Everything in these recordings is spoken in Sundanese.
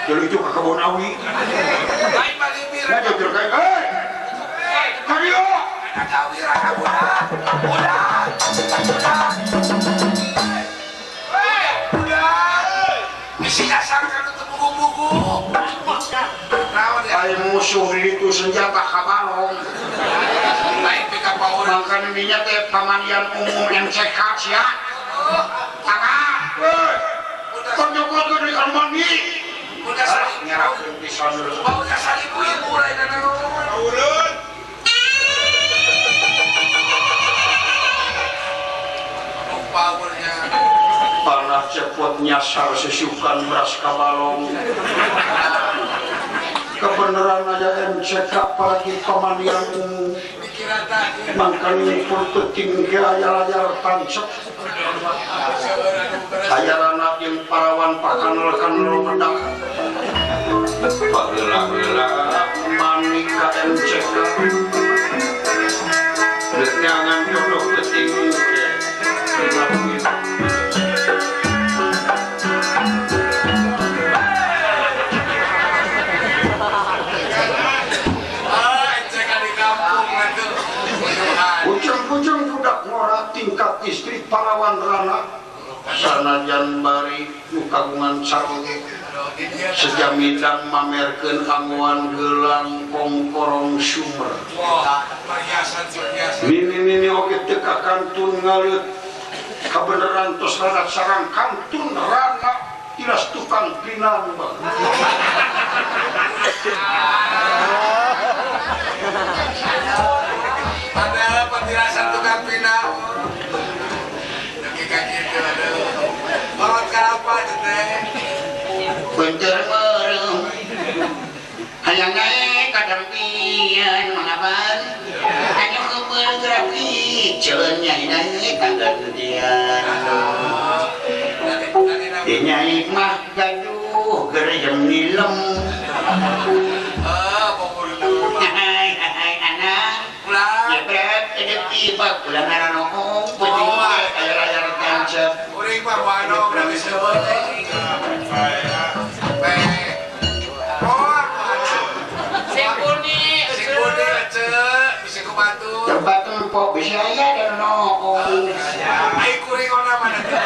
Dulu itu ke kebun awi. Lain malibir. Nah, jujur kayak, hei, kami yo. Udah, udah. Isi dasar kan untuk buku-buku. Ay musuh itu senjata kabalong. Lain pika power. Makan ininya teh pamanian umum MCK sia. Kakak, hei, konyol dari mandi. Udah saling nyerapkeun pisan dulu. Udah saling ibu lain ulun. Powernya. Panah cepot nyasar sesukan beras kabalong. Kebenaran aja MCK apalagi pemandian umum. Mangkan pun penting ke ayar-ayar tancep. Ayar anak yang parawan pakanel-kanel medak. Baheula-heula mani ka MCK. Jangan jodoh penting ke. Ujung-ujung budak ngora tingkat istri parawan rana sanajan bari nu kagungan sarung sejamidang mamerkeun angoan gelang kongkorong sumber. Nini-nini oge teu kakantun ngaleut kabeneran tos rada sarang kantun rana tilas tukang pinang bang. Padahal petilasan tukang pinang. Deki kaki itu aduh. Banget kalapa teh. Bentar merem. Hayang naik kadang pian mangapan. Anu kebel grafi ceun nyai naik kanggantian. Di nyai mah gaduh gerem nilem. Hai hai anak. Ya berat tiba pulang ngaranong penting ayar-ayar tancap. Kuring mah wanong da geus eueuh. Sing puni ece bisa ku batur. Tempat empok bisa aya dan noong. Ai kuring ona mana teh.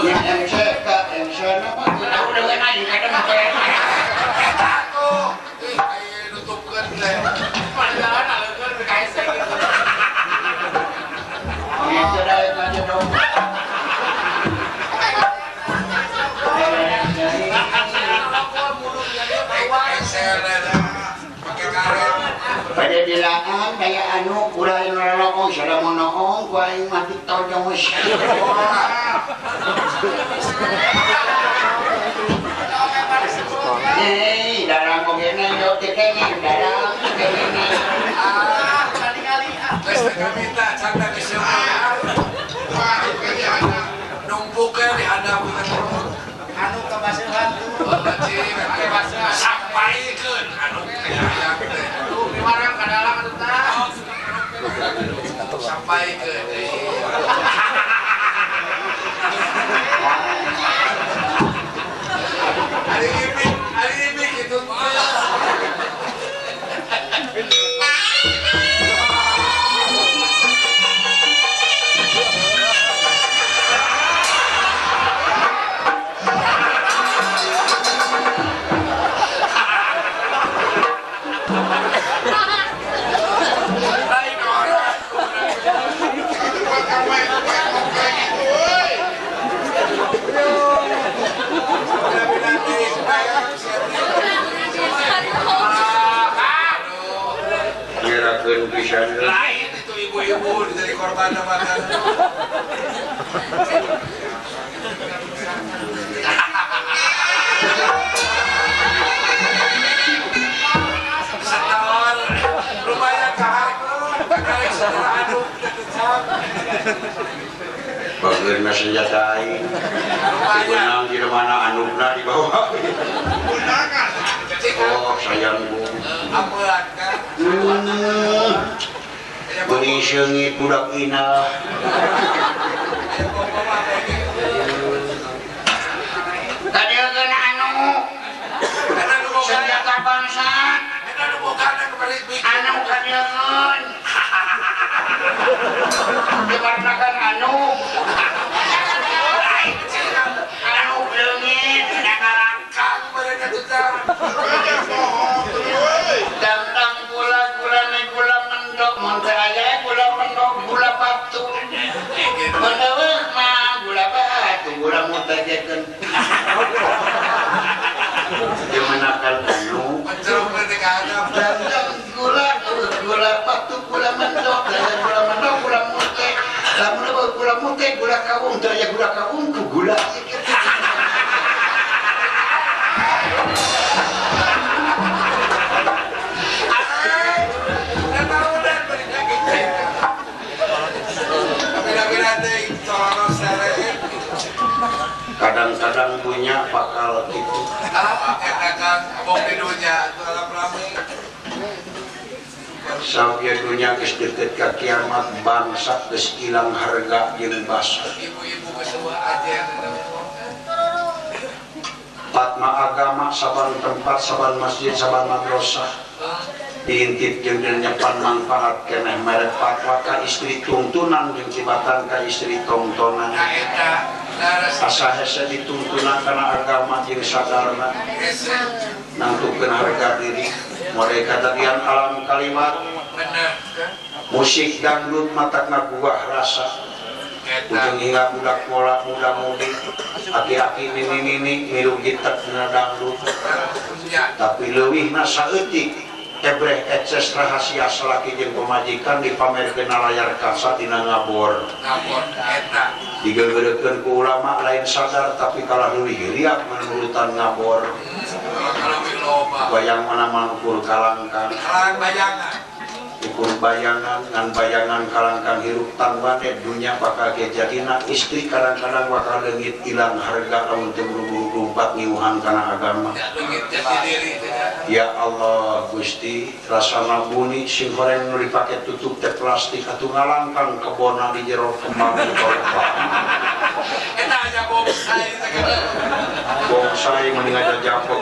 Ya MCK, MC nama udah aing kadang teh. Eta tuh. Ih, aya nutupkeun teh. Padahal aleungeun kaese gitu. Itu daek aja dong. Pada dilaan daya anu kurang lolong sada monoong ku aing mah ditojong. Hei, darang ogena yo teh kenging, darang kenging. Ah, kali-kali ah. Geus teu kamita canda geus numpukeun di handap anu kabasehan tuh. Sampaikeun anu teh hayang teh. Tuh miwarang ka dalang atuh tah. Sampaikeun. Ari ibik gitu. Lain itu ibu Ibu-ibu jadi korban makan. Setahun lumayan kahar karek setelah anu tetap. Bageurna senjata aing. Benang di mana anukna dibawa. Oh, sayang bu. Apean kan. Beuni seungit budak inah. Kadiekeun anu. Senjata bangsa. Anu kadiekeun. Diwarnakan anu. Anu leungit nakalangkang mereka tuh. Dangdang gula gula gula mendok mun teu aya gula mendok gula batu. Mun eueuh mah gula batu gula mutajekeun. Dimenakan anu dangdang gula gula batu gula mendok gula mendok gula mute. Lamun eueuh gula mute gula kawung teu aya gula kawung ku gula. Kadang-kadang punya bakal gitu. Sampai dunia geus deukeut ka kiamat bangsa geus ilang harga jeung basa. Fatma agama saban tempat saban masjid saban madrasah diintip jeung nyepan manfaat keneh mere fatwa ka istri tungtunan jeung tibatan ka istri tongtonan. Asa hese dituntunan kana agama jeung sadarna nangtukeun harga diri mereka tadian alam kalimat musik dangdut matakna buah rasa ujung hingga budak mola muda-mudi aki-aki nini-nini milu gitek dina dangdut tapi leuwihna saeutik ebreh ekses rahasia salaki jeung pamajikan dipamerkeun na layar kaca dina ngabor. Digeureukeun ku ulama lain sadar tapi kalah leuwih riak menurutan ngabor. Bayang mana mangkul kalangkang. Ukur bayangan ngan bayangan kalangkang hirup tanbane dunya bakal jadina istri kadang-kadang bakal leungit ilang harga lamun teu buru-buru lumpat ngiuhan kana agama. Ya Allah Gusti rasana buni sing horeng nu dipake tutup teh plastik atuh ngalangkang kebona di jero kembang korban. Eta aja bonsai sagala. Bonsai mending aja japek.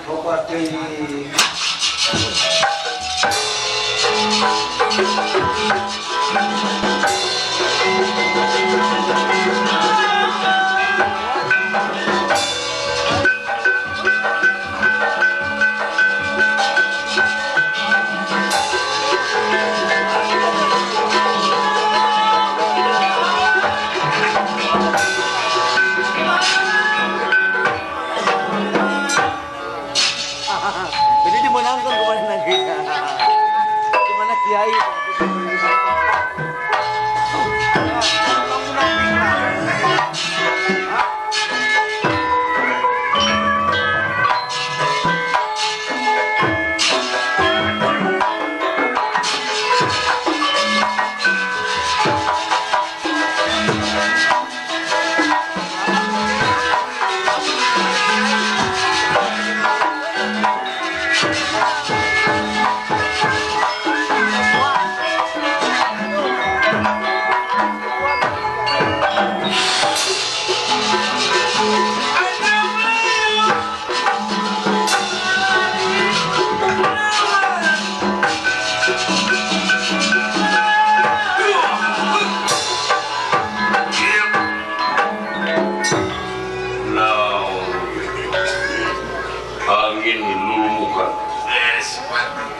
Bupati. Jadi dimenangkan kemarin lagi. Gimana Kiai?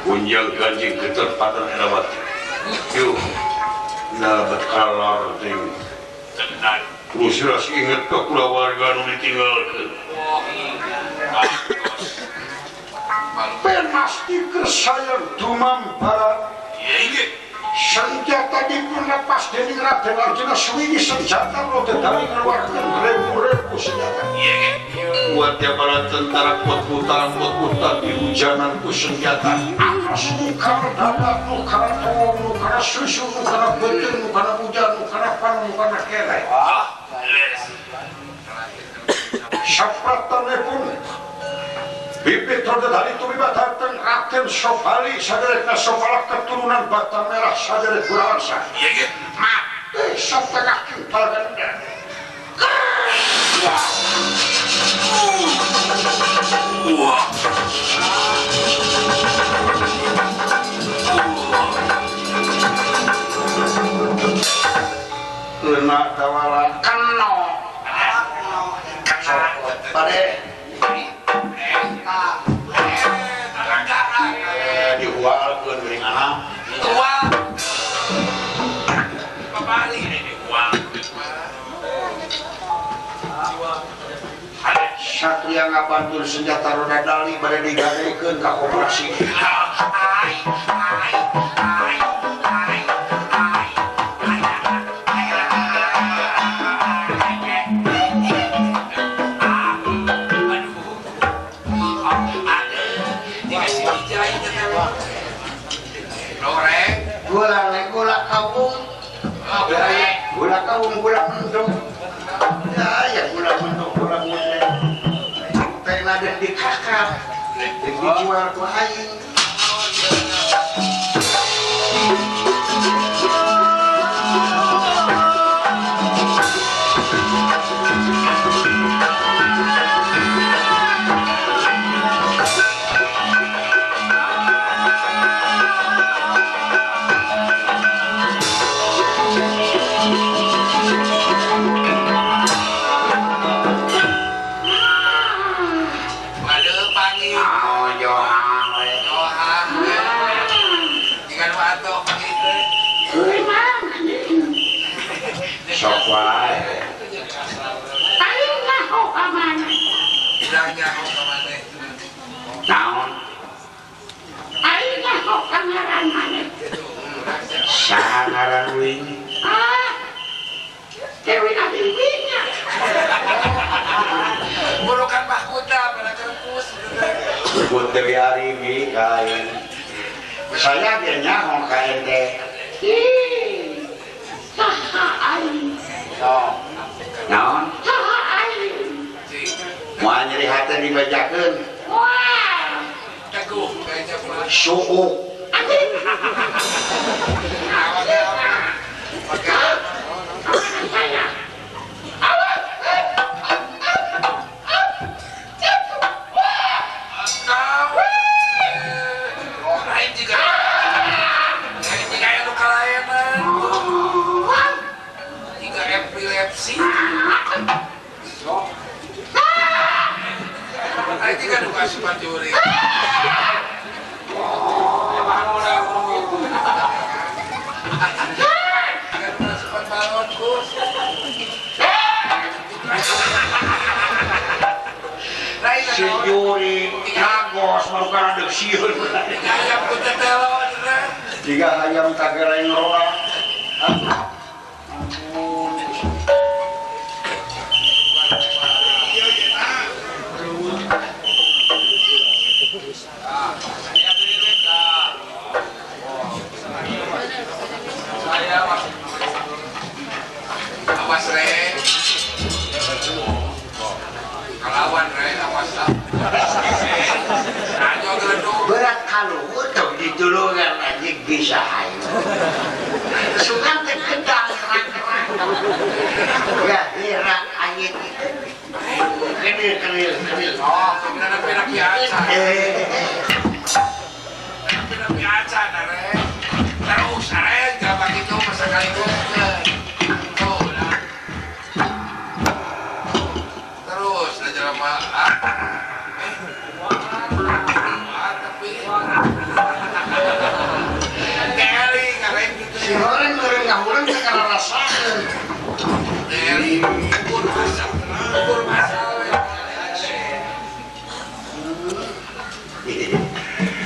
Kunjang ganjing keterpatan erabat. Yuk, dapat kalar ting. Terus ingat ke kulawarga nu ditinggalkeun. Penasti kersayang dumambara. Senjata dipun lepas dening Raden Arjuna suwini senjata roda dari ngeluarkan ribu-ribu senjata. Buat tiap para tentara kuat-putar di hujanan ku senjata. Atas nukara dada, nukara tolong, nukara susu, nukara betul, nukara hujan, nukara pan, nukara kere. Sapratan pun bibit roda dari tumiba datang Raden Sobali saderek Sobala keturunan Bata Merah saderek Gurawangsa. Mati setengah kintal ganda. Kena dawala kena. Pade dihualkeun geuning anak tua babali dihual satria ngabantul senjata roda dali bade digadekeun ka koperasi. Gula kawung, gula mendung. Ya, gula mendung, gula mendung. Teh nade dikakap, dijual ku aing. Saha ngaran uing? Ah, Dewi Adiwinya. Burukan mahkota pada kampus. Sebut Dewi Ariwi kain. Saya ge nyaho ka ente. Ih, saha aing? Naon? Saha aing? Moal nyeri hate dibajakeun. Wah. Teguh kayaknya. Suuk. Si Yuri Nagos marukan ada sieun. Jika hayam tagereng roda. Awas re. Kalawan re, awas lah. Berat kaluhur tau ditulungan anjing bisa hayu. Sugan teh kedang kerang-kerang. Ya hira anjing. Keril keril keril. Oh, sebenarnya perak biasa. Perak biasa re. Terus re, gak begitu masa kali itu. Terus aja lama. Si horeng goreng ngahureng teh kararasakeun. Dari ukur masak, ukur masak.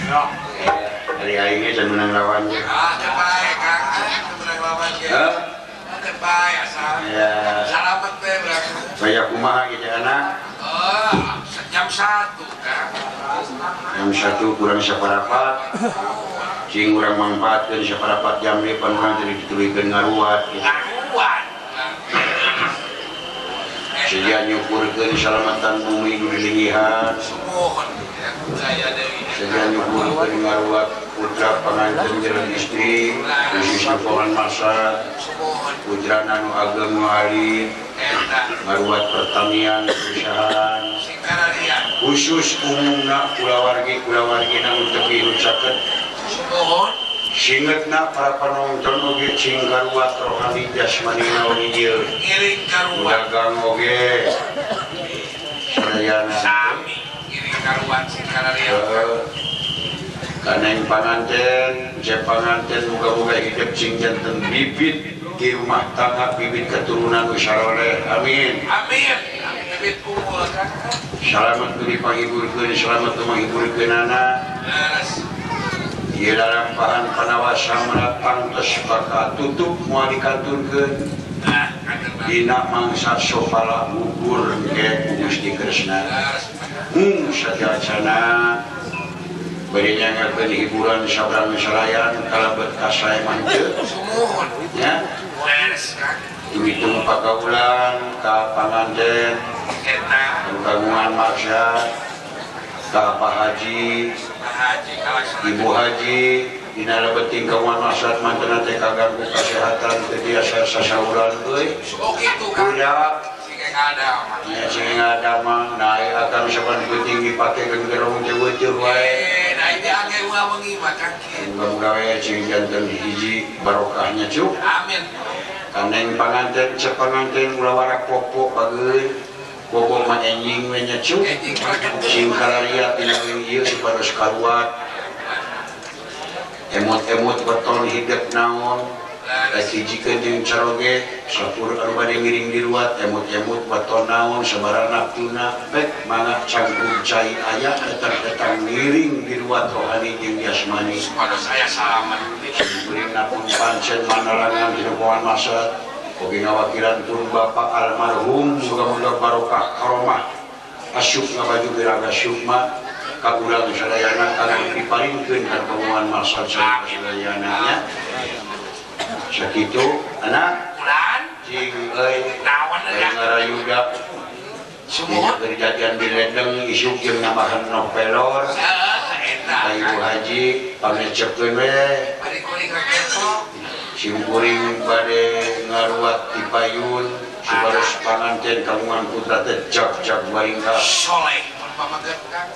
Dari aing ge can menang lawan ge. Ah, teu bae Kang, teu menang lawan ge. Heuh. Teu bae asal. Ya. Salamet we berarti. Baya kumaha ge anak? Oh, jam 1 Kang. Jam 1 kurang saparapat. Cing urang mangfaatkeun saparapat jam deui pan urang teh dituluykeun ngaruat. Ngaruat. Seja nyukurkeun salamatan bumi nu dilingihan. Sumuhun ya budaya deui. Seja nyukurkeun ngaruat putra panganten jeung istri, khususna paman masa, putrana nu ageng nu alit, ngaruat pertanian, perusahaan, khusus umumna kulawargi-kulawargina nu teu caket. Singetna para penonton oge cing karuat rohani jasmani oge ieu. Ngiring karuat. Dagang oge. Sadayana. Sami ngiring karuat sing kararian. Kaneng panganten, je panganten muga-muga hidup cing janten bibit di rumah tangga bibit keturunan nu saroleh. Amin. Amin. Bibit unggul Kang. Salamet nu dipanghiburkeun, salamet nu manghiburkeunana. Leres. Ieu lalampahan panawas samrat tangtos bakal tutup moal dikantunkeun. Dina mangsa sofala gugur ke ku Gusti Kresna. Sajacana bari nyangakeun hiburan sabrang sarayan kalebet kasae mah teu. Sumuhun. Nya. Leres Kang. Hitung pagaulan ka panganten eta kagungan maksa ka Pak Haji, Ibu Haji, dina lebeting kawan masyarakat mantena teh kaganggu kesehatan teu biasa sasauran euy. Oh kitu Kang. Kuda sing ngadamang. Nya sing ngadamang naik akan saban peuting dipake gengerong teh weuteut wae. Nah ini angge ulah wengi mah Kang. Muga-muga we cing janten hiji barokahnya cuk. Amin. Kaneng panganten cepanganten ulah warak popo bageun. Bobo mah enjing we nya cuk. Sing karariat dina ieu supados karuat. Emot-emot weton hidep naon. Rek hijikeun jeung caroge sapur anu bade ngiring diruat emot-emot weton naon sabaraha naftuna pek mangga cangkung cai aya datang-datang ngiring diruat rohani jeung jasmani. Supados aya salamet. Kuring napun pancen manarangan dina kawan masa. Oge ngawakilan turun bapak almarhum muga-muga barokah karomah asup ngabaju geraga sukma ka urang sadayana kana diparingkeun ka kagungan masa sadayana nya sakitu anak ulan cing euy naon ngarayuda sumuhun kejadian di ledeng isuk jeung nambahan novelor eta Ibu Haji pangecepkeun we bari kuring raketok simkuring bade ngaruat di payun supados panganten kagungan putra teh jag-jag waringkah soleh mun pamaget Kang.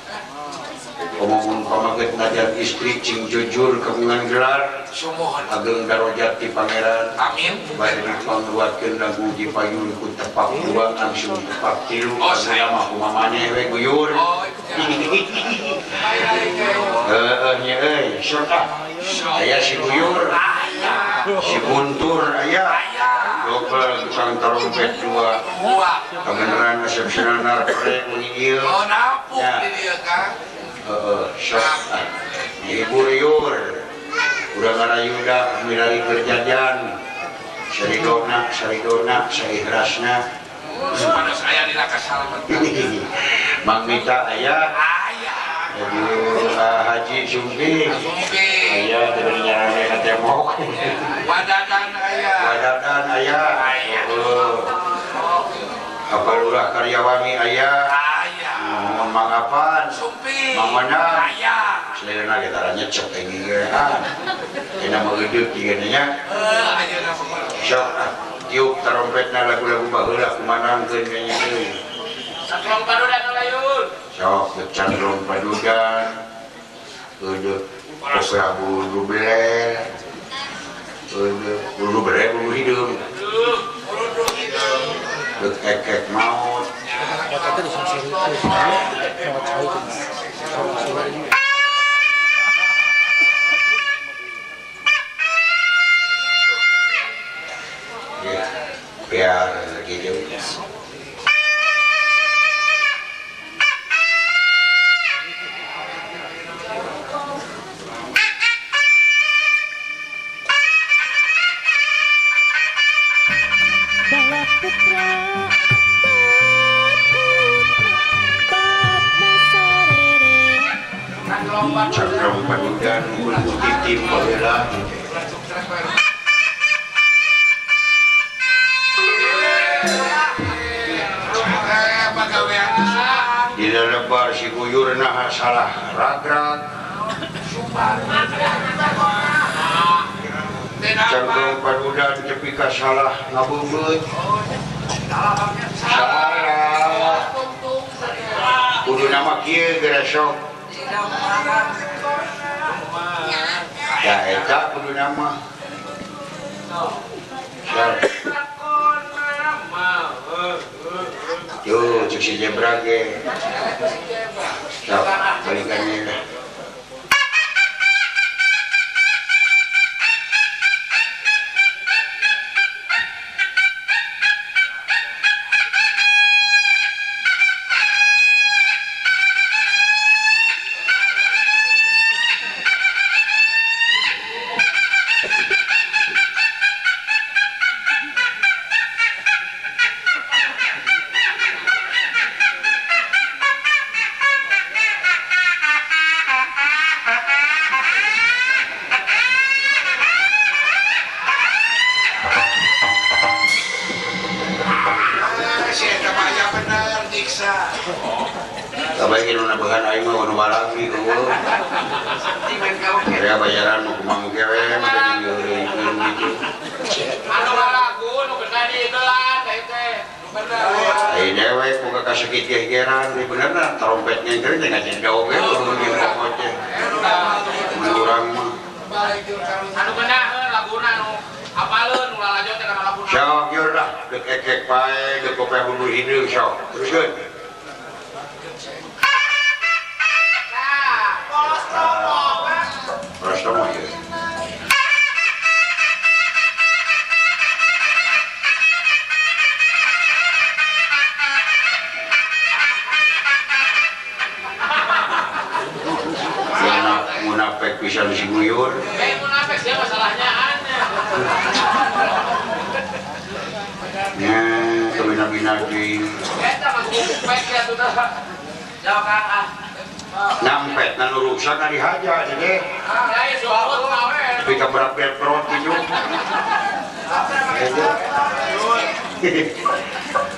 Komo pamaget najan istri cing jujur kagungan gelar sumuhun ageng darojat ti pangeran. Amin. Bade dipangruatkeun lagu di payun ku tepak dua langsung tepak tilu oh, kaguna mah kumaha maneh we guyur. Oh heeh nya euy sok ah aya si guyur si guntur aya dobel tukang trompet dua kebenaran resepsionar pre wengi ieu oh napuk di dieu Kang. Heeh sok ah hibur yur urang ngarayuda milari kerjajan saridona saridona saihrasna supados aya dina kasalametan. Mang Mita aya aya Ibu Haji Sumbi aya teu nyarane ka tembok. Wadadan aya Wadadan aya. Apa lurah Karyawangi aya aya. Mohon mangapan Sumpi Mang Wanda aya. Selena ge tara nyecep aing ge ah. Dina meudeuk ieu nya. Heuh ayeuna mah. Sok ah tiup trompetna lagu-lagu baheula kumanangkeun nya euy. Saklong padudan layun. Sok candrong padudan. Eudeuk opera bulu belel. Eudeuk bulu belel bulu hideung. Bulu hideung. Deuk ekek maot. Ya, biar gitu. Cangkrong padudan kudu titip baheula. Dina lebar si guyurna salah ragrag. Cangkrong padudan tepi ka salah ngabeubeuy. Salah. Kudu nama kieu geura sok. Ya eta kudu nama. Yo cek si Jebra ge. Sok balikan ieu lah.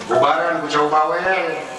Bubaran ku cau bawel.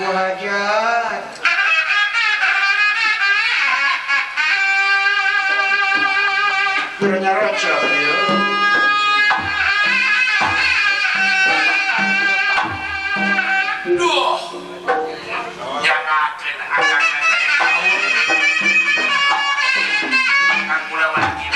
Ibu Hajat. Pira nyarocok ieu. Duh. Jangakeun akang tahu. Akang mula lagi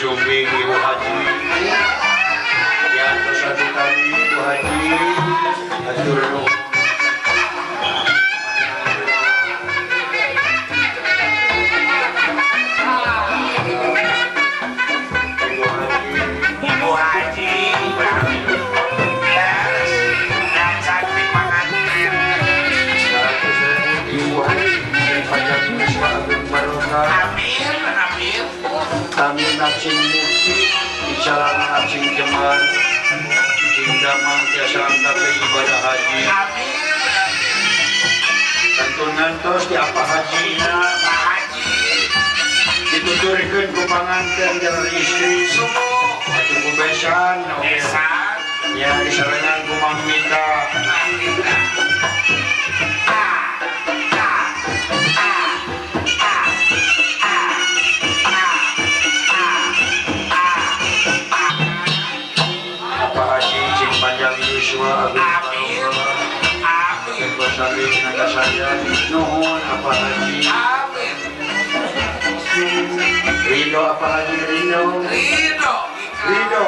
Sumbing Ibu Haji. Yang satu kali Ibu Haji atur nuhun. Ibu Haji. Yang cantik pengantin. Ibu Haji pajak barokah. Amin, amin. Kami nacing mukti, bicara nacing jemar, cing damang tiasa angkat ibadah haji. Amin. Tentu ngantos di apa hajina, Pak Haji. Dituturkeun ku panganten jalan istri, Subuh. Atuh ku besan, Besan. Ya disarengan ku Mang Mita. Mang Mita. Amin saya nuhun apa haji amin Ridho apa haji Ridho Ridho Ridho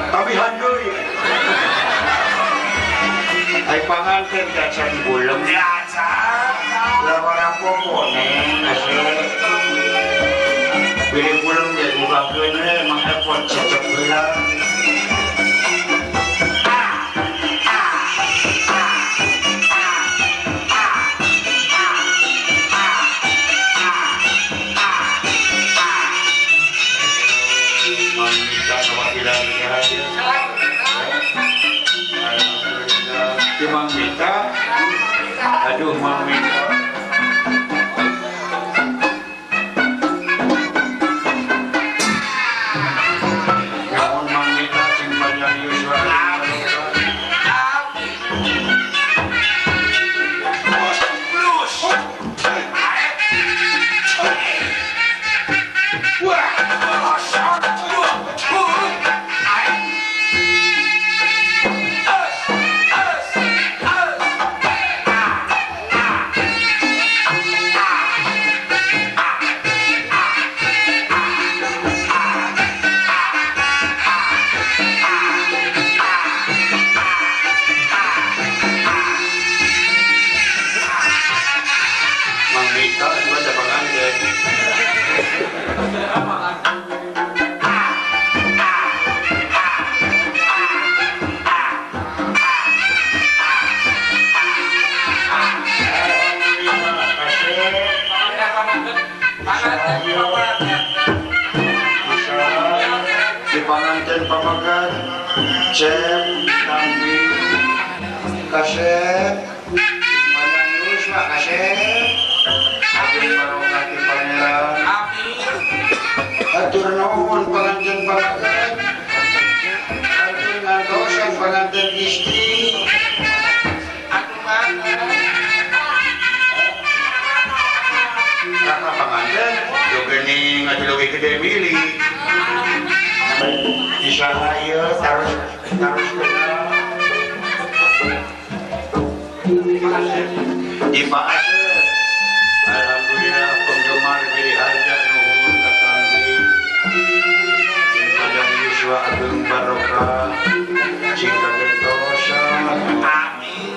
tapi handui ai panganten kacan bulem lawan popone asli pilih bulem ge bukakeun we mang epot cecep heula. Mang Mita, aduh Mang Mita. Namun Mang Mita sing panjang yuswa. Amin. Blues. Wah. Di panganten pamagat cem tambi kasep panjang yuswa kasep amin barokah ti pangeran amin atur nuhun panganten pamagat atur ngantosan panganten istri atuh mana kakak panganten jogening atuh leuwih gede milih Insya ieu tarus tarus kenal di Pak Asep. Alhamdulillah penggemar Giri Harja nuhun katambi panjang yuswa ageng barokah sing kagentosan amin.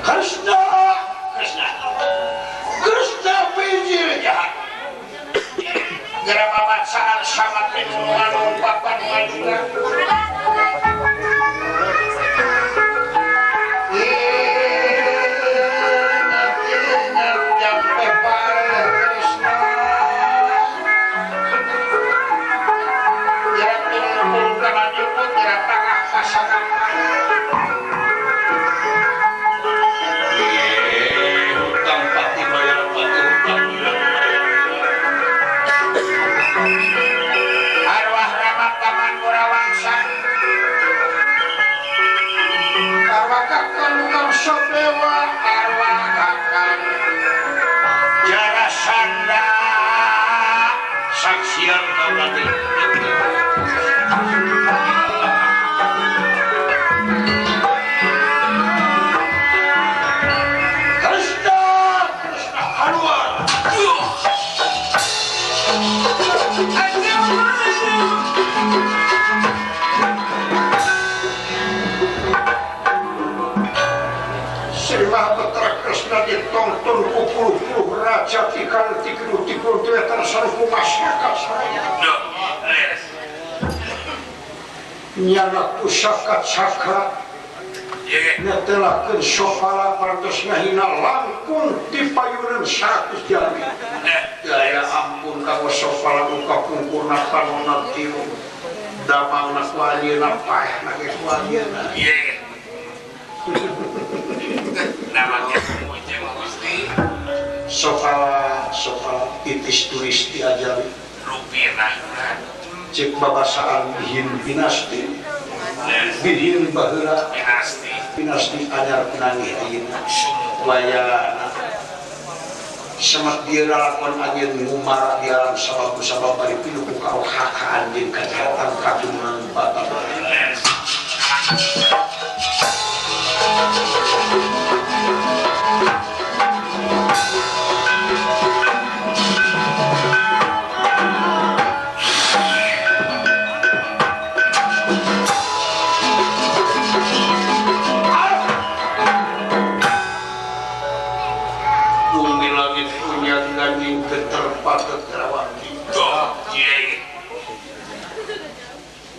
Krishna, Krishna, Krishna pinjir jahat. Gara babacaan sangat papan majukan. Ingat jampe pare Krishna. Gara tunggu kana jemput gara tangah pasangan. Sodewa arwah kakang Jarasanda saksian kau nanti. Krishna Krishna keluar. Sri Mahaputra Krishna ditonton ku puluh-puluh raja tikal tikul-tikul duetan sarupu masyarakat saraya. Nyana pusaka cakra netelakeun sopala parantos ngahina langkung ti payuneun 100 jalmi. Daya ampun kanggo sopala muka pungkurna panonna tilu damangna ku anjeunna paehna ge ku anjeunna. Sopala sopala titis tulis diajari cek babasaan bihin pinasti bihin baheula pinasti anyar pinangih ayeuna wayana Semet dia lalakon anjeun ngumara di alam sabab-sabab bari pinuh ku karohakaan jeung kajahatan katurunan batal.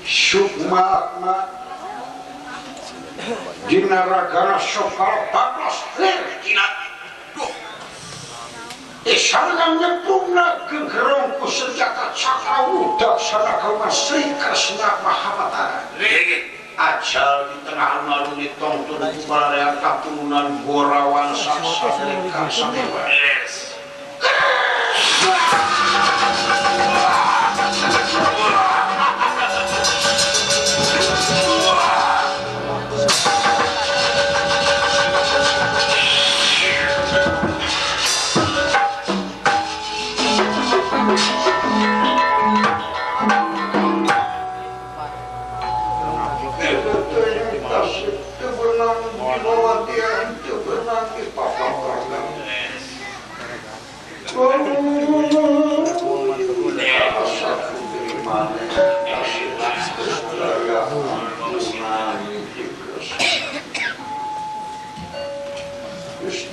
Sukma dina ragana sokal bablas lir dina duh isarang nyepungna gegerong ku senjata cakrawuda sanakauma Sri Kresna Mahabatara ajal di tengah alun-alun ditongtun ku balarea katurunan Gorawansa Satrika Sadewa.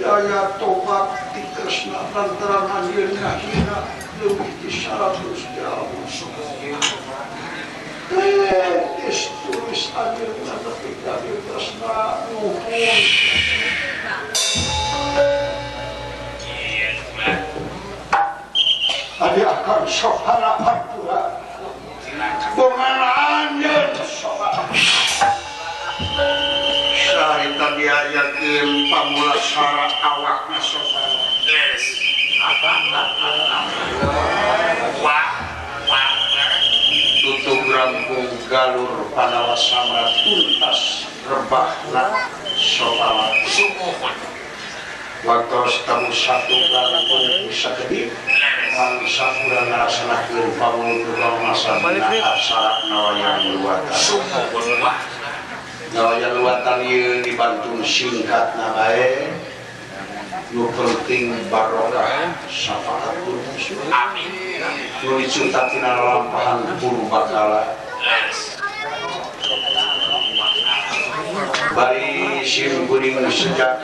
Daya tobat di Kresna lantaran anjeunna hina leuwih ti 100 tahun. Geus tulis anjeunna nepi ka di Kresna nuhun. Adi akan sopana pantura bongan anjeun sopan. Sarita diayakeun pamulasara awakna sopana. Yes. Wah, wah. Tutug rangkung galur panawasamra tuntas rebahna sopana. Sumuhun. Waktos tamu satu langkung sakedip mangsa urang ngaraksanakeun pamunutukan masa dina aksara nawayang luatan. Sumuhun wah. Nawayang luatan ieu dibantu singkatna bae nu penting barokah syafaatul muslimin. Amin. Nu dicuntak tina lalampahan purbakala. Bari sim kuring sejak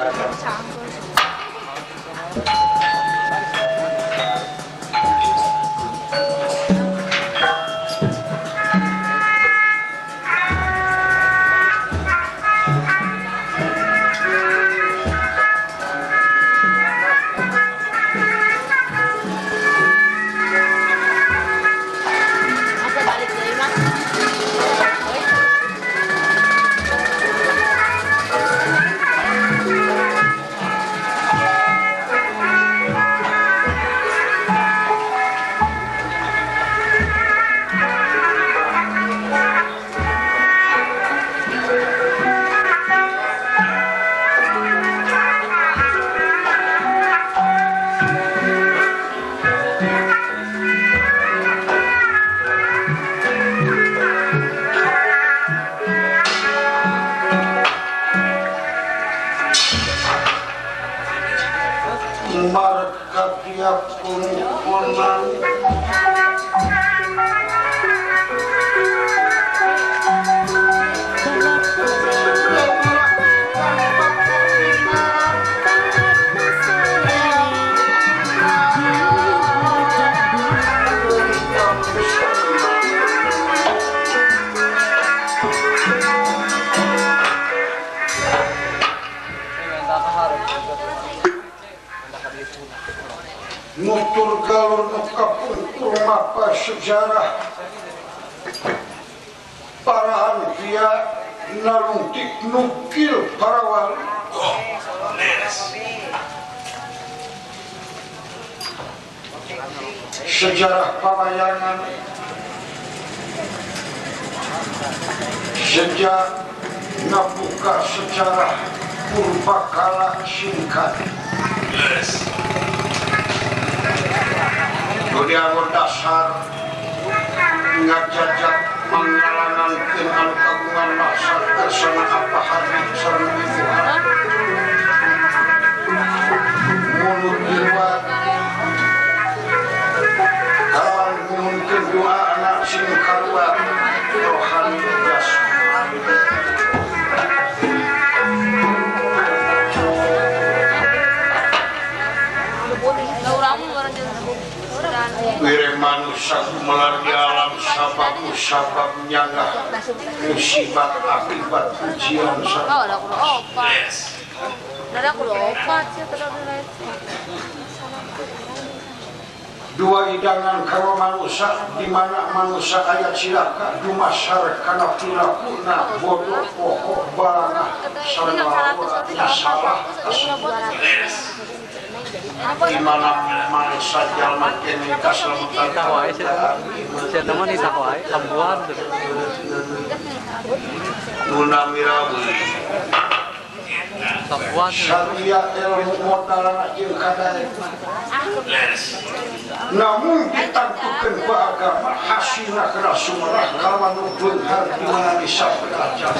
nutur galur nu kapungkur mapa sejarah parahan via nalungtik nukil para wali. Oh, leres. Sejarah pawayangan sejak ngabuka sejarah purbakala singkat. Leres. Nu dianggo dasar ngajajak manggalangankeun anu kagungan maksad kersana apa hari sareng ibuhan mulut liwat kawan ngumunkeun doa anak sing karuat rohani jasmani. Wire manusia gumelar di alam sabab musabab nyanggah musibat akibat ujian sabab. Dua hidangan karo manusia di mana manusia ayat silaka dumasar kana pilakuna bodoh pokok barangah sareng salah di mana manusia jalma kene kaslametan teman di sakoai kambuan nuna mirawi kambuan syariat ilmu modalna jeung kadaek namun ditangtukeun ku agama hasilna kana sumerah kalawan nu beunghar di mana nisab derajat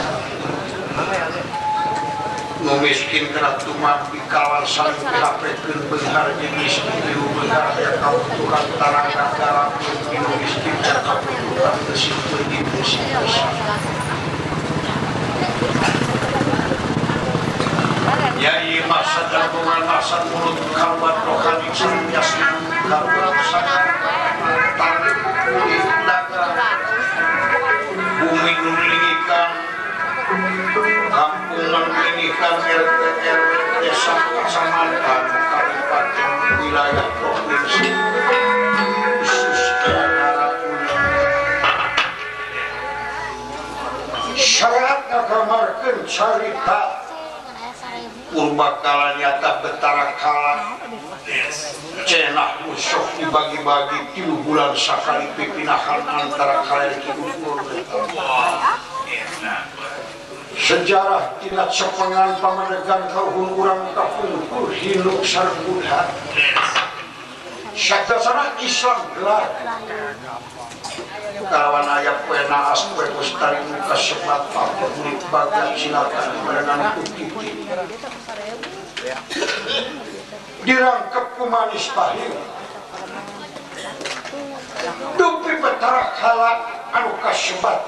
nu miskin kena tumampi kawan saling pirapekeun beunghar jeung miskin nu beunghar aya kabutuhan tarangga garakeun nu miskin aya kabutuhan beusi peungit beusi. Ya ieu maksad dagungan maksad mulut kalbat rohani sareng jasmani kalbat sadar tarik kulit dagang bumi nu nilingikan kampungan nilingikan RT RW desa kecamatan kabupaten wilayah provinsi khusus negara syariat ngagamarkeun carita purbakala nyata betara kala cenah musuh dibagi-bagi 3 bulan sakali pipinahan antara kaler kidul. Sejarah tina cepengan pamadegan kauhun urang kapungkur hinuk sareng Buddha. Sadasana Islam gelar kalawan aya poe naas poe mustari nu kasebat pakulit bagat silakan merenang putih dirangkep ku manis pahing dupi betara kala anu kasebat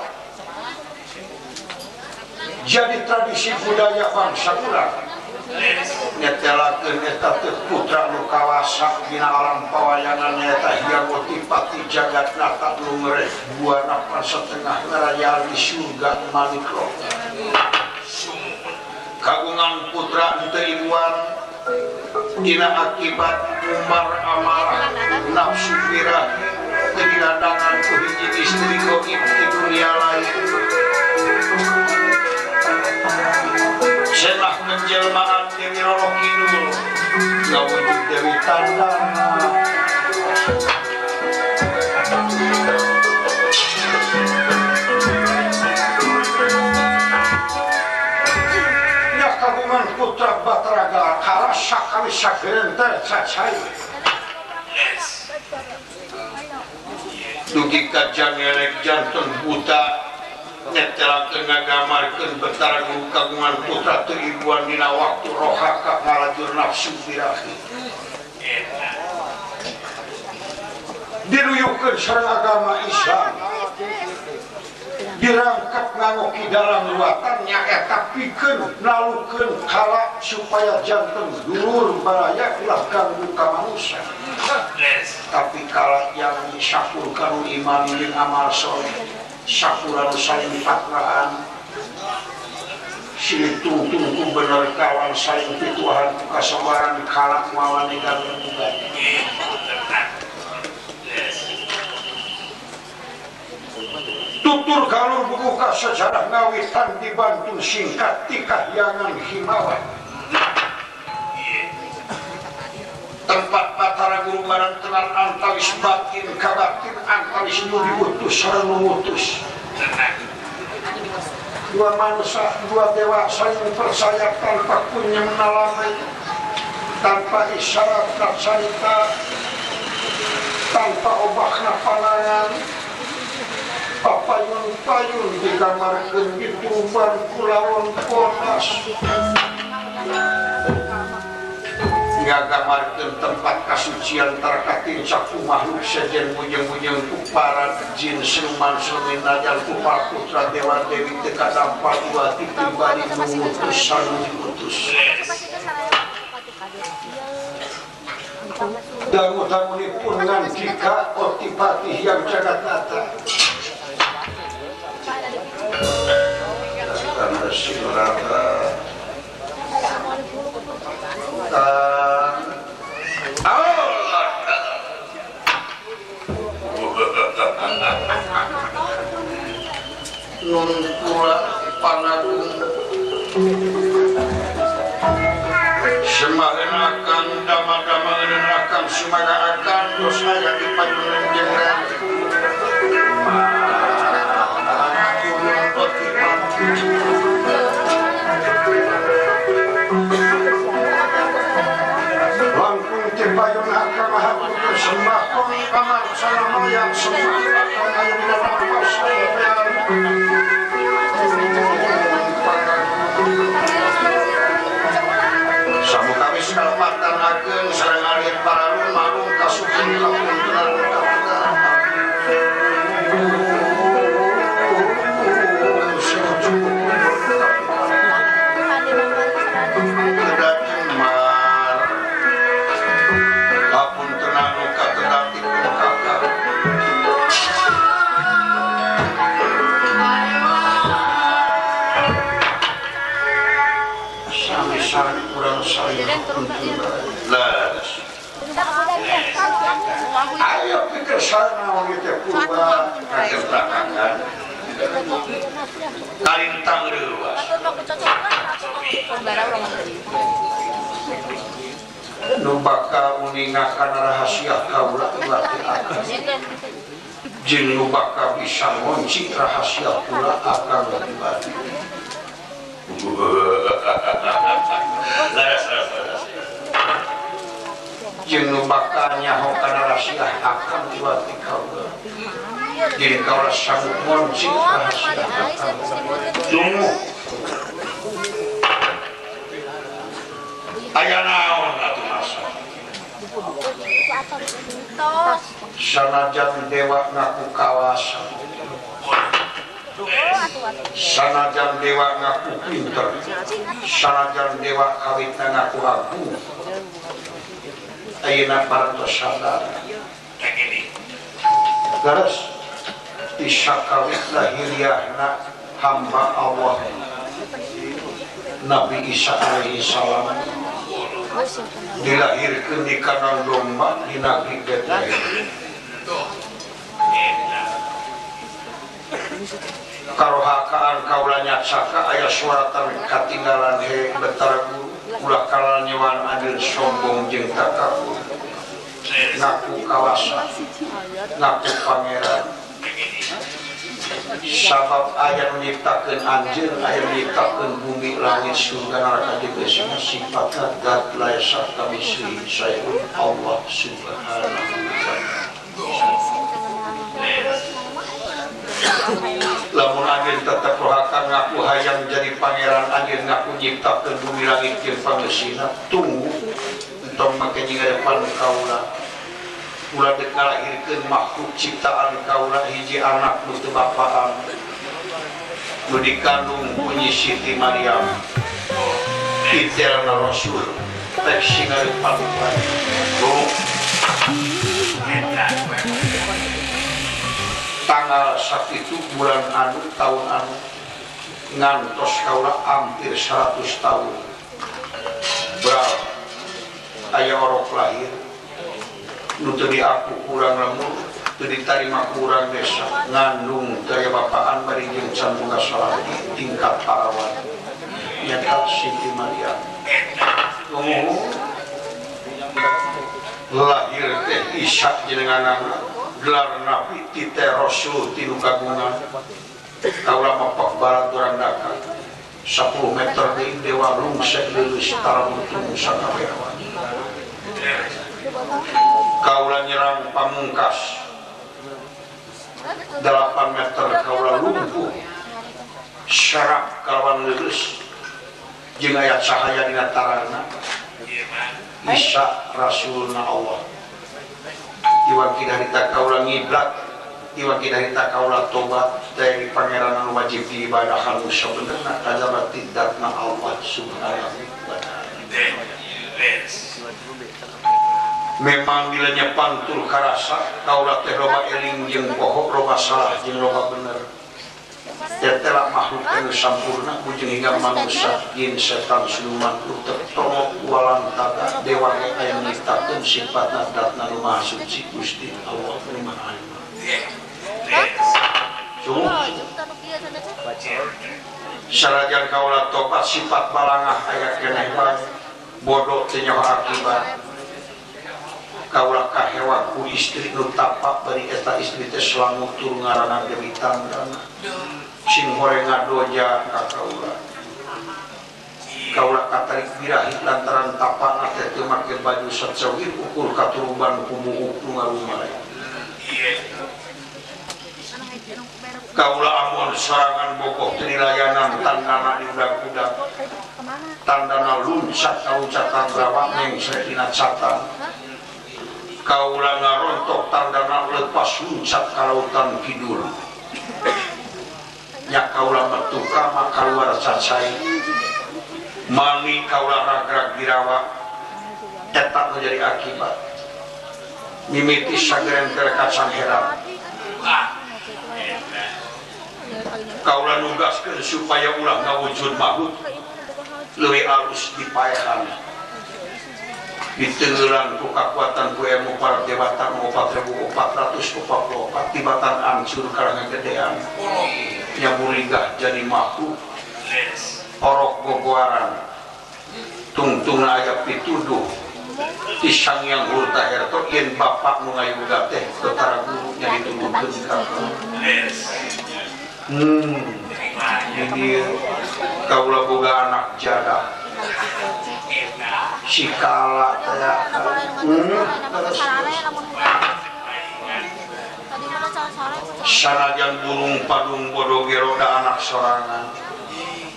jadi tradisi budaya bangsa urang nyetelakeun eta teh putra nu kawasa dina alam pawayangan nyaeta Hyang Otipati Jagatnata nu ngereh buana pansetengah ngarayaan di surga Manikloka. Kagungan putra henteu ibuan dina akibat umar amarah nafsu birahi teu diladangan ku hiji istri goib di dunia lain. Senah menjelmaan Dewi Roro Kidul ngawujud Dewi Tandana. Ya kagungan putra Batara Galakala sakali sagerente cacai. Dugi ka jangelek jantung buta nyetelakeun ngagamarkeun Betara Guru kagungan putra teu ibuan dina waktu rohaka ngalajur nafsu birahi. Diruyukeun sareng agama Islam. Dirangkep nganggo kidalang ruatan nyaeta pikeun nalukeun kala supaya janten dulur baraya ulah ganggu ka manusia. Tapi kala yang syakur kanu iman jeung amal soleh sakuran saling patwaan silih tungtung bener kawan saling pituhan kasabaran kalak mawan gangguan. Tutur galur buka sejarah ngawitan dibantu singkat ti kahyangan Himawan. Tempat Batara Guru marantenan antawis batin kabatin antawis nu diutus sareng nu ngutus. Dua manusia, dua dewa saling percaya tanpa punya menalami, tanpa isyarat, tanpa cerita, tanpa tanpa obahna panangan papayun-payun digamarkeun dituban kulawan konas ngagamarkeun tempat kasucian tarkatinca ku makhluk sejen mujeng-mujeng ku para jin siluman silumin najan ku para putra dewa dewi teu kadampa dua ti pribadi nu ngutus anu diutus. Dangu-dangunipun ngandika Otipati Hyang Jagatnata. Nun kula panagung semagen akan dama-dama akan sumaga akan dosa yang dipayunan jeung langkung tepayun akan mahaputur sembah kamar salamaya sembah akan ayun lampas samukawis kalepatan ageng sareng alit paralun marung kasukin kapuntenan kapuntenan kedakimar kapuntenan kakedatipun kakak sami-sami kurang sayang. Ayo pikir sana wanita purba kagebrakan kalintang reuwas nu bakal uningakan rahasia kaula berarti akan jeung nu bakal bisa ngunci rahasia kula akan berarti. Jeung nu bakal nyaho kana rahasia akan berarti kaula. Jadi kaula sanggup ngunci rahasia akan. Tunggu. Aya naon atuh masa? Sanajan dewa ngaku kawasa, sanajan dewa ngaku pinter, sanajan dewa kawitna ngaku agung, ayeuna parantos sadar. Leres tisakawitna hiriahna hamba Allah Nabi Isa alaihi salam dilahirkeun di kandang domba di negeri Betlehem. Karohakaan kaula nyaksaka aya suaratan katinggalan he betara guru ulah kalanyewan anjeun sombong jeung takabur ngaku kawasa ngaku pangeran sabab aya nu nyiptakeun anjeun aya nu nyiptakeun bumi langit surga neraka jeung eusina sifatna zat laisa kamitslihi syai'un Allah subhanahu wa ta'ala. Lamun anjeun tetep rohakan ngaku hayang jadi pangeran anjeun ngaku nyiptakeun bumi langit jeung pangeusina tunggu entong make nyingarepan kaula ulah dek ngalahirkeun makhluk ciptaan kaula hiji anak nu teu bapaan nu dikandung ku Nyi Siti Maryam itelna Rasul rek singarepan tanggal sakitu bulan anu tahun anu ngantos kaula hampir 100 tahun bral aya orok lahir nu teu diaku kurang lembur teu ditarima kurang desa ngandung daya bapaan bari jeung can boga salaki tingkat parawan nyaeta Siti Maryam lahir teh Isa jenenganana gelar nabi tite rasul tinu kagungan kaula mapok barat urang daka 10 meter deui dewa lungsek leuleus tara mutung sakabeawan kaula nyerang Pamungkas 8 meter kaula lumpuh syaraf kalawan leuleus jeung aya cahaya dina tarana Isa Rasulna Allah iwan kidarita kaula ngiblat iwan kidarita kaula tobat dari pangeran anu wajib diibadahan nu sabenerna kajaba tidatna Allah subhanahu wa ta'ala. Memang bilanya pantur karasa kaula teh loba eling jeung poho loba salah jeung loba bener tetela makhluk anu sampurna bujeng hingga manusia jin setan siluman utek tongok walantaga dewa ge aya nyiptakeun sifatna datna nu maha suci Gusti Allah nu maha alim. Sanajan kaula tobat sifat balangah aya keneh bae bodoh teu nyaho akibat kaula kahewa ku istri nu tapak bari eta istri teh selamutur ngaranna Dewi Tandana sing horeng ngadoja ka kaula kaula katarik birahi lantaran tapakna teh teu make baju sacawir ukur katuruban ku buuk nu ngarumay kaula amun sorangan bogoh teu dilayanan tandana diudag-udag tandana luncat ka loncatan rawa mengsre dina catan kaula ngarontok tandana lepas luncat ka lautan kidul nya kaula metu kama kaluar cacai mani kaula ragrag dirawa eta menjadi akibat mimiti sagerenter kacang herang kaula nugaskeun supaya ulah ngawujud makhluk leuwih alus dipaehan ditenggelan ku kakuatan ku ilmu para dewata 4444 tibatan ancur kalangan gedean nyabuligah jadi makhluk orok gogoaran tungtungna aya pituduh ti Sang Hyang Hurta Herto yen bapak nu ngayuga teh betara guru nya dituduhkeun ka di kaula boga anak jadah si kala teh sanajan burung padung bodo geroda anak sorangan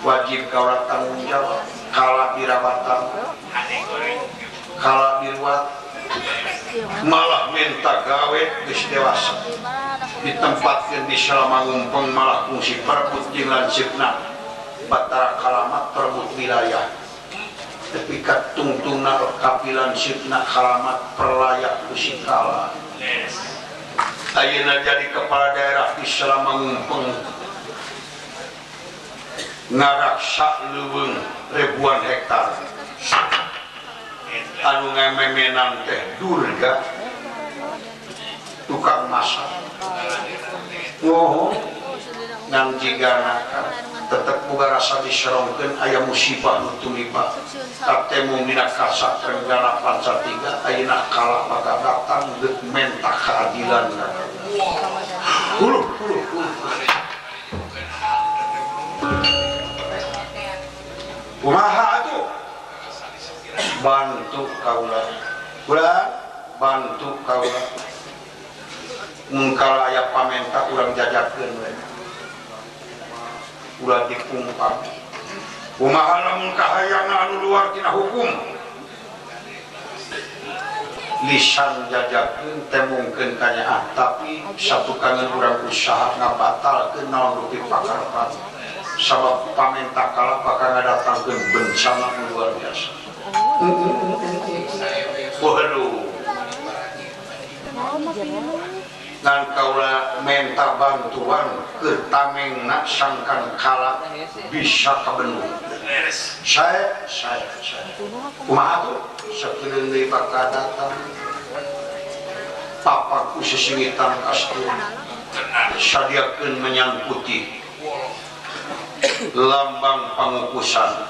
wajib kaula tanggung jawab kala dirawatan kala diruat malah minta gawe geus dewasa ditempatkeun di Salamangumpeng malah fungsi perebut jeung lanceukna Batara Kalamat perebut wilayah tapi katungtungna kapilan sipna Kalamat perlayak ku si Kala ayeuna jadi kepala daerah di Salamangumpeng ngaraksa leuweung ribuan hektar anu ngamemenan teh Durga tukang masak ngoho ngan jigana tetep boga rasa diserongkeun aya musibah nu tumiba katemu dina kasak Trenggana Panca Tiga ayeuna kala bakal datang geuk menta keadilan huluh huluh kumaha atuh bantu kaula ulah bantu kaula mun kala aya pamenta urang jajakeun we ulah dipungkam kumaha lamun kahayangna anu luar tina hukum lisan jajakeun temungkeun kanyaah tapi satukangeun urang usaha ngabatalkeun naon rupi pakarepan sabab pamenta kala bakal ngadatangkeun bencana nu luar biasa. Waduh, ngan kaula minta bantuan ke tamengna sangkan kala bisa kabendung. Saya kumaha tuh sakedeung deui bakal datang papaku sisingitan kastur sadiakeun menyan putih lambang pangukusan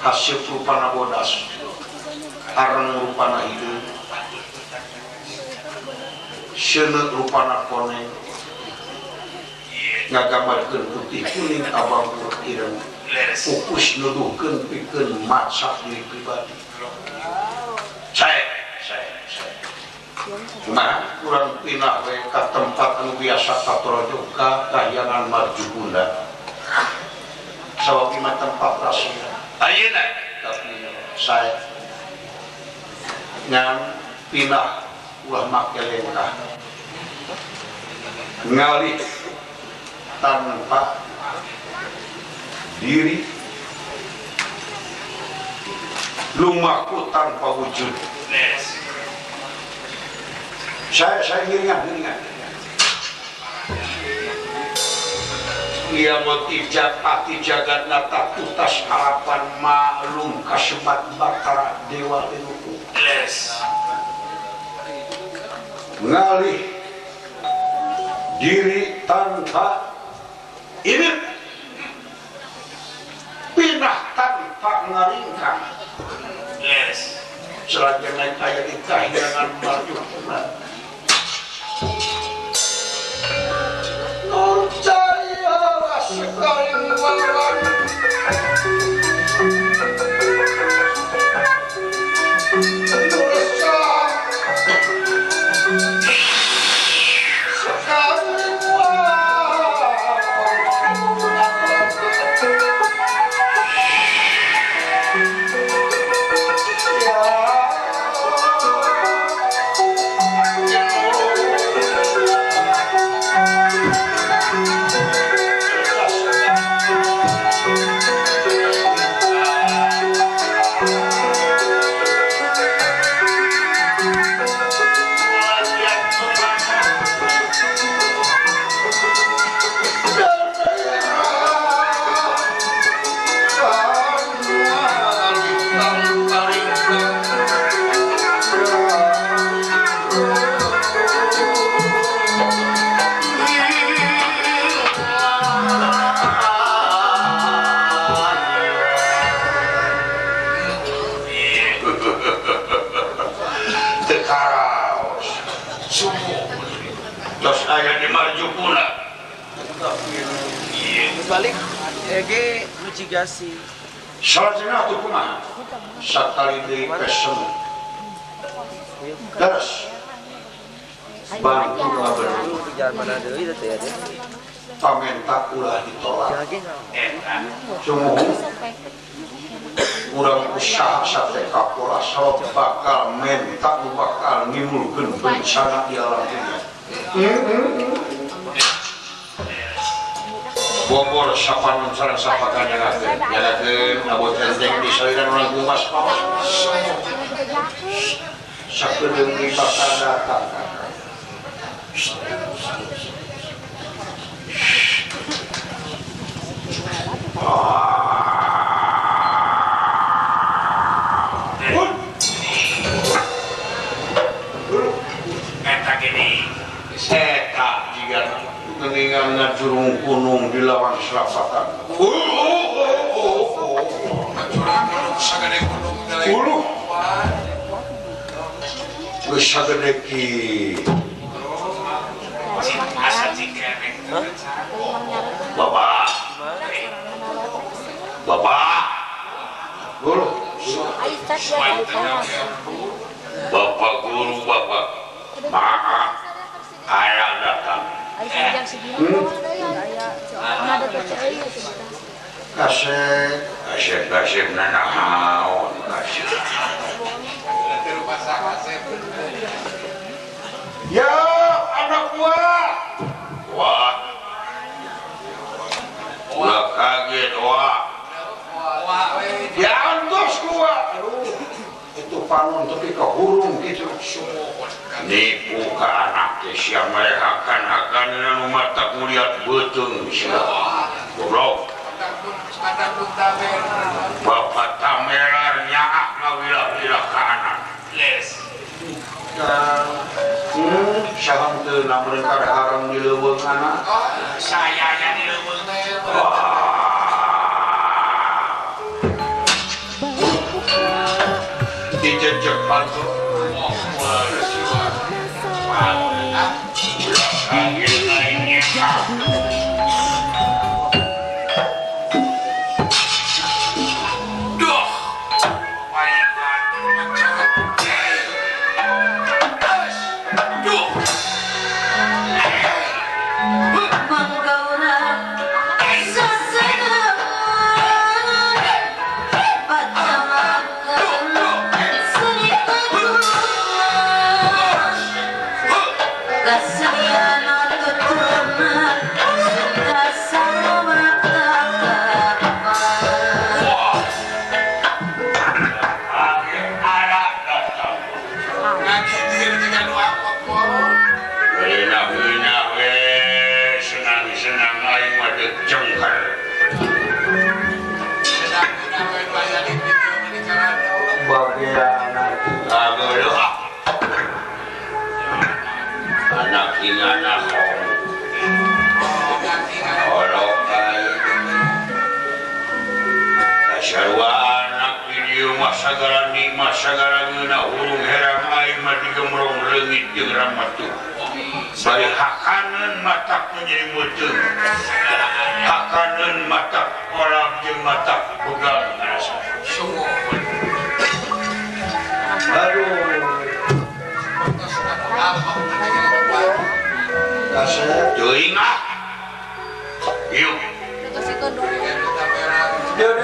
hasif rupana bodas areng rupana hideung seuneu rupana koneng ngagambarkeun putih kuning abang ireng fokus nuduhkeun pikeun maca diri pribadi. Saya Kumaha urang pindah we ka tempat anu biasa katorojo ka Kahyangan Marjukunda. Sabab ieu tempat rahasia. Ayeuna tapi saya ngan pindah ulah make lengkah. Ngalih tanpa diri, lumaku tanpa wujud. Saya ngiringan. Ia motif pati jagat nata tutas harapan maklum kasebat batara dewa leluhur. Ngalih diri tanpa ini, pindah tanpa ngaringkang. Selanjutnya kaya di Kahyangan Marjukuna. Nur cahaya sekali malam. Balik ege nujigasi. Salajengna atuh kumaha? Sakali deui pesem. Terus bantu ngabener. Pamenta ulah ditolak. Sumuhun urang usaha sate kapola sabab bakal menta nu bakal nimbulkeun bencana di alam dunia. Bobor sapan sareng sapakan nyalakeun nyalakeun abot enteng di saliran urang kumas sakedeung di bakal datang. Eta gini eta jiga geningan ngajurung gunung di lawang selapatan. Uluh. Geus sagede kieu. Bapak. Bapak. Guru. Bapak guru bapak. Maaf. Ayah datang. Kasep, kasep, kasep nanaon, kasep. Ya anak gua, wah, ulah kaget wah, ya antos gua, aduh, itu panon tapi kehurung gitu. Nipu ke anak teh sia mereka akan anu mata kuliat beuteung sia. Goblok. Bapak tamelar nyaah ngawilah-wilah ka anak. Les. Saha teu namreun haram di leuweung anak? Saya nya di leuweung teh. Dijejek pantu. Duh, Sagara hurung herang aing mah digemrong leungit jeung ramatu. Bari hakaneun matak menjadi meuteung. Hakaneun matak olam jeung matak begal ngarasa. Sungguh. Aduh. Kasep teuing ah. Yuk. Duh.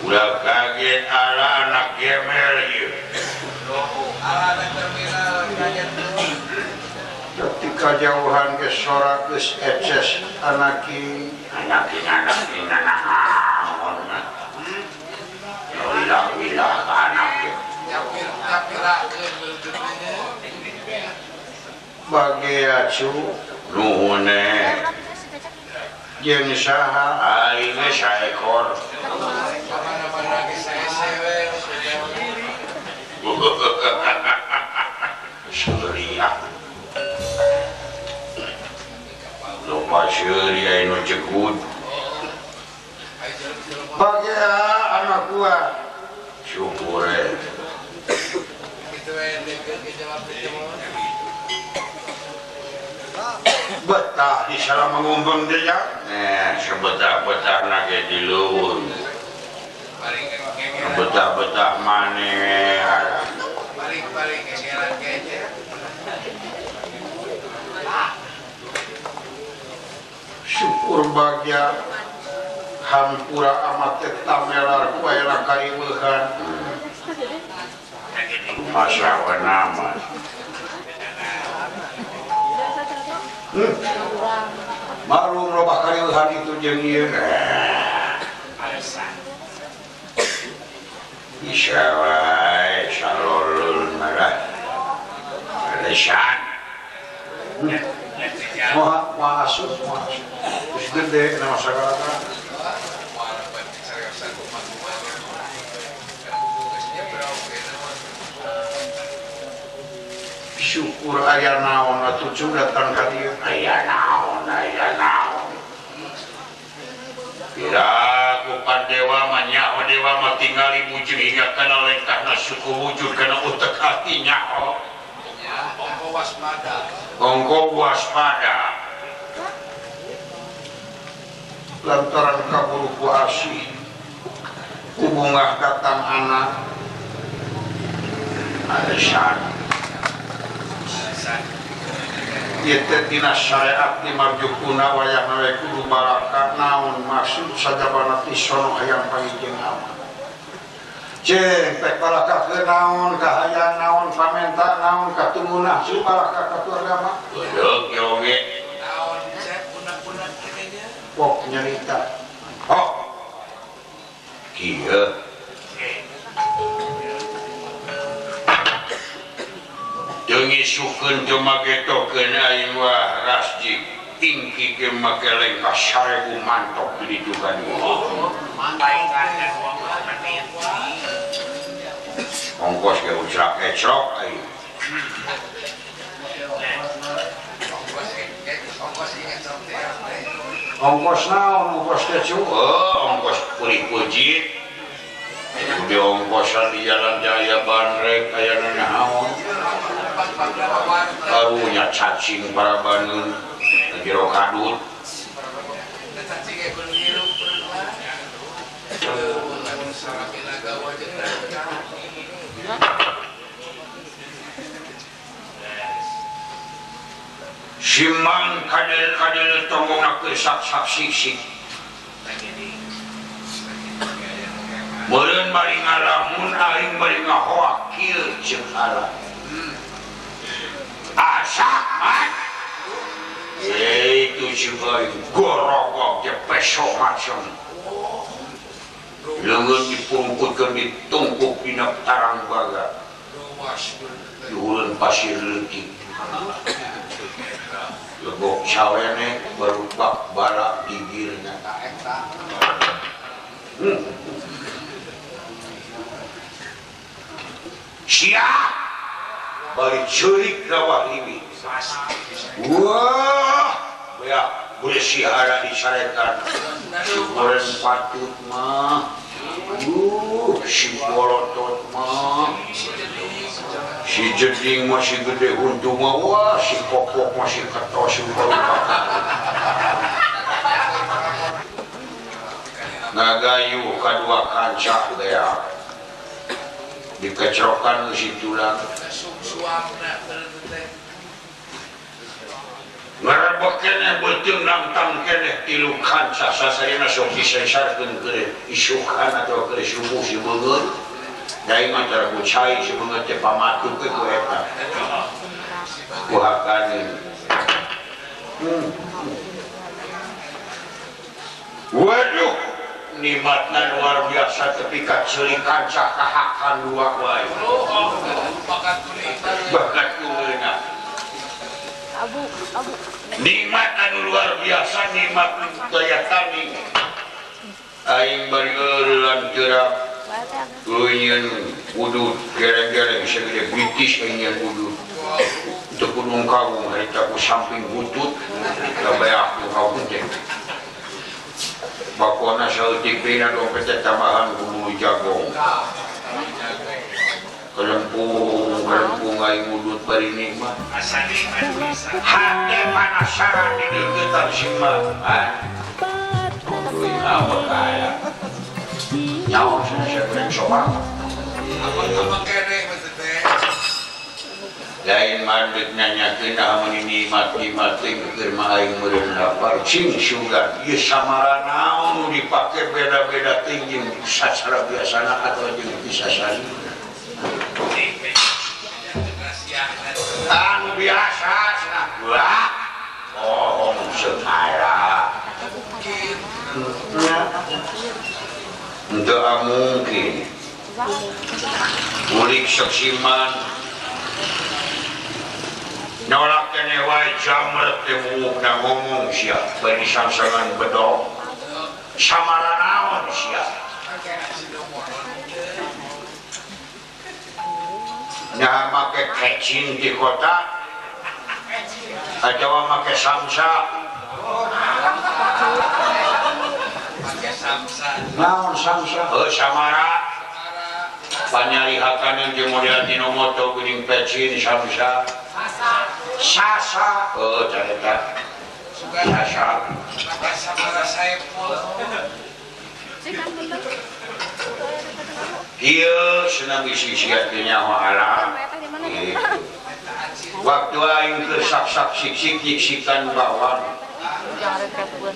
Ulah kaget ala anak gemel ieu. Ketika jauhan ke sorak geus eces anaki anaki anaki naon. Wilah-wilah anak bagi acu nuhune jeung saha aing ge saekor. Seuria loba seuria anu jegud bagi anak gua syukur betah di salah mengumbang dia sebetah-betah nak di leuweung betah-betah maneh paling-paling gegeran kayaknya. Syukur bagya hampura amat tamelar ku aya kariweuhan masawana mah. Malum loba kariweuhan itu jeung ieu. Bisa wae salolul marah. Lesan. Moha moha asup moha asup. Geus gede nama sagala. Syukur aya naon atuh datang ka dieu. Aya naon, aya naon. Pira ku Pandewa mah nyaho dewa mah Katingali bujur hingga kana lengkahna suku wujud kana utek hati nyaho. Ongko waspada. Ongko waspada. Lantaran kaburu ku asih hubungah datang anak Aisyah. Ieu teh tina syariat di marjukuna wayahna we kudu baraka naon maksud sajabana ti sono hayang panggih amat. Ceng pek baraka ke naon kahayang naon pamenta naon katungunah si baraka ka agama. Geuleuh ge oge. Naon cek unak-unak teh nya. Pok nyarita. Oh. Kieu. Teu ngisukeun teu magetokeun aing wah rasjid tingki ge make lengkah 1000 mantok di ditu kan. Ongkos ge ucrak ecrok aing. Ongkos naon ongkos teh cu? Ongkos purih pujit. Di ongkosan di jalan jaya Bandrek aya naon. Karunya cacing para banun jero kadut. Simang kadel-kadel tonggongna keur sak-sak sisik. Meureun bari ngalamun aing bari ngahoak kieu ceuk Allah. Asak mat. Itu si bayi gorogok je peso macam. Leungeun dipungkutkeun ditungkuk dina tarang baga. Dihuleun pasir leutik. Legok sawene barupak bara gigirna. Siap bari ceurik rawah liwi. Wah, ya bersihara disarekan. Si goreng patut mah. Si bolotot mah. Si jeding masih gede untung mah. Wah, si kokok masih ketos rupa-rupa. Ngagayu kadua kanca dea. Dikecrokan si tulang. Ngarebek keneh beuteung nangtang keneh tilu kanca sasarina sok disesarkeun keur isukan atau keur subuh si beungeut. Dai mah tara ku cai si beungeut teh pamatuk we ku eta. Ku hakaneun. Waduh, nikmatna luar biasa tepi ka ceuli kanca kahakan dua wae. Bakat kumeuna. Abu, abu. Nikmat anu luar biasa, nikmat daya tani. Aing bari eureun geura. Eureun udud gereng-gereng segede British aing nyeun udud. Teu kudu kawung harita ku samping butut, da beak ku kawung teh. Bakona saeutik bina dompet teh tambahan ku bulu jagong. Kelempung, kelempung aing udud bari nikmat. Hate panasaran di deuketan si mah. Tungguin apa kaya. Nyawa cenah sia goreng soba. Apa keneh maksud teh? Lain mandek nanyakeun ah mun nikmat-nikmat teh keur mah aing meureun lapar cing sugan. Ieu samara naon nu dipake beda-beda teh jeung sacara biasana atau jeung disasani. Anu biasa cenah wah. Oh, sekara. Teu mungkin. Mulik saksiman nolak keneh wae jamret teh buukna ngomong sia bari sangsangan bedog. Samara naon sia? Nah make kecin di kota atawa make samsa. Naon samsa? Heuh samara. Panyari hakaneun jeung model Tinomoto geuning pecin samsa. Sasa. Oh, eta. Sasa. Ieu senang isi-isi teh nyaho alam. Waktu aing keur sak-sak sik-sik sikan bawang.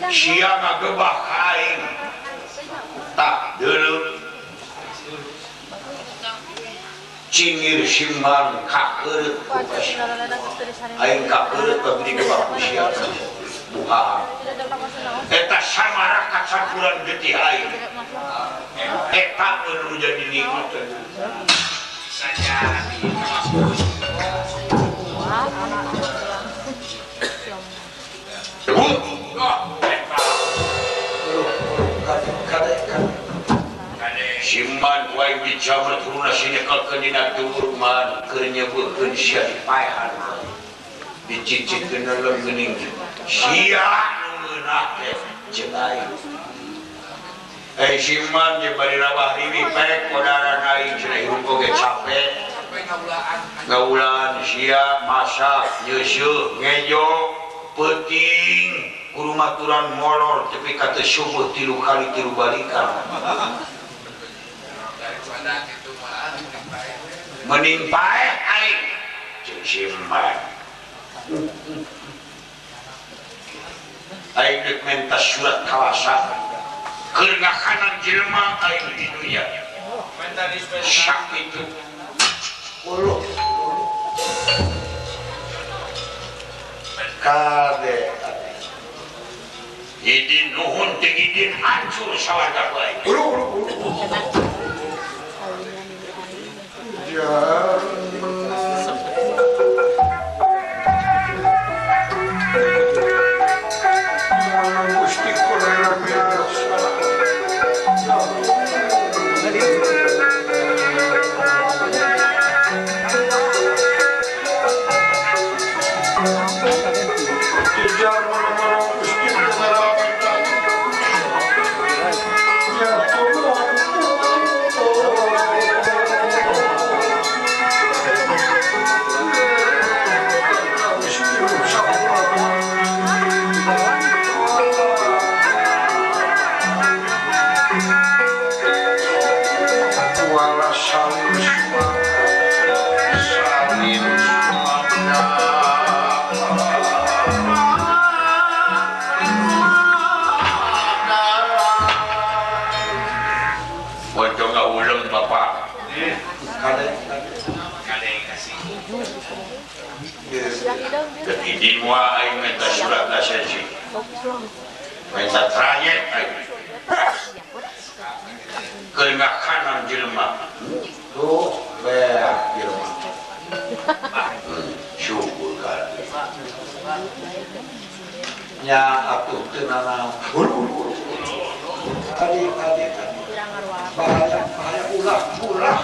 Sia ngagebah ka aing. Tah deuleu. Cingir simbang kakeureut ku aing kakeureut pabrik gebah ku sia. Buka. Eta samarakat sakuran getih aing. Eta nu jadi nikmat. Simban ku aing dicamer turuna sinekelkeun dina tuur man keur nyebutkeun sia dipaehan. Dicicitkeun lem geuning. Sia nu ngeunah teh jeung aing. Eh simban jeung bari rawah riwih pek kodaran aing cenah hirup oge capek. Ngaulaan sia masak nyeuseuh ngejo peuting kudu maturan molor tepi ka teu subuh 3 kali 3 balikan. Mending paeh aing jeung simban. Aing deuk menta surat kawasa keur ngakanan jelema aing di dunya. Sakitu. Uluh. Kade. Idin nuhun teh idin hancur sawarga bae. Uluh uluh uluh. Izin wa aing minta surat lisensi. Minta trayek aing. Keur ngakanan jelema. Tuh beak jelema. Syukur ka. Nya atuh teu nanaon. Adi adi adi. Bahaya bahaya ulah ulah.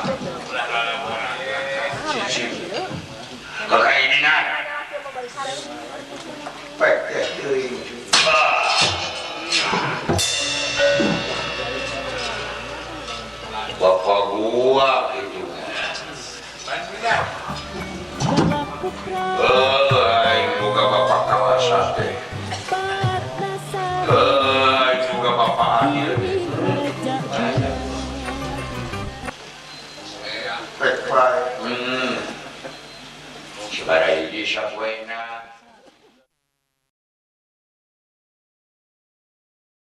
Kekainan. Pek teh teuing. Bapak gua gitu. Aing boga bapak kawasa teh. Aing boga bapak adil teh. Pek pae. Sabaraha hiji sapoena.